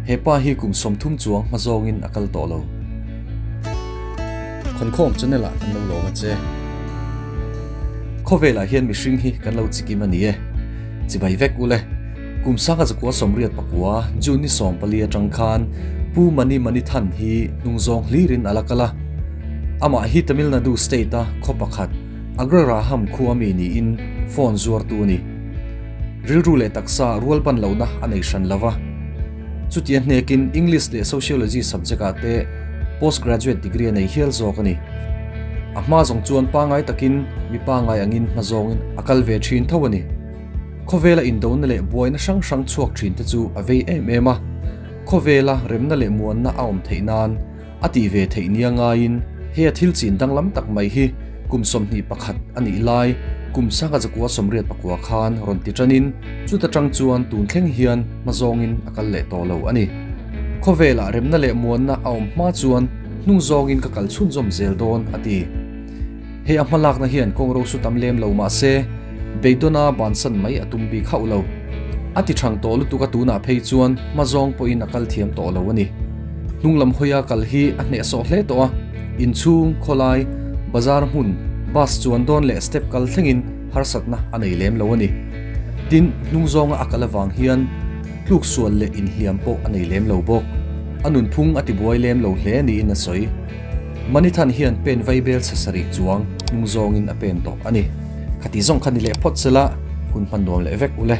He pa hi kum 30 chuang hma zawngin a kal tawh lo. Khawnkhawm channel ah kan lo lawm a che. Khawvelah hian mihring hi kan lo chikim a ni e. Chibai vek ule. Kum sanga zakua 89 June ni 14 atang khan Pu Mani Manithan hi hnungzawng hlirin a la kal a. Amah hi Tamil Nadu state a khaw pakhat Agraraham khua mi niin phone zuartu a ni. Rilru leh taksa rualban lohna a nei hran lo va. Chutia hnekin English leh Sociology subject ah te postgraduate degree a nei hial zawk a ni. A hma zawng chuan pangai takin mi pangai angin hma zawngin a kal ve thin tho a ni. Khawvela indona leh buaina hrang hrang chhuak thin te chu a vei em em a. Khawvela remna leh muanna a awm theih nan a tih ve theih nia ngaiin he a thil chin danglam tak mai hi kum 21 a nih lai kum sanga zakua 89 khan rawn ti tanin chuta tang chuan tun thleng hian hma zawngin a kal leh tawh lo a ni. Khawvelah remna leh muanna a awm hma chuan hnung zawngin ka kal chhunzawm zel dawn a ti. He a hmalakna hian kawng ro su tam lem lo mah se beidawna bansan mai a tum bik hauh lo. A ti thang tawh lutuk a tunah phei chuan hma zawng pawhin a kal thiam tawh lo a ni. Hnung lam hawia kal hi a hnehsawh hle tawh a, inchhung, khawlai, bazar hmun, bus chuan dawn leh step kal thlengin harsatna a nei lem lo a ni. Tin, hnung zawnga a kal avang hian tluk sual leh inhliam pawh a nei lem lo bawk. A nunphung a tibuai lem lo hle niin a sawi. Manithan hian pen vaibel chhe sarih chuang hnung zawngin a pen tawh a ni. Khati zawng kha ni leh phawt sela, hun hman nuam leh vek ule.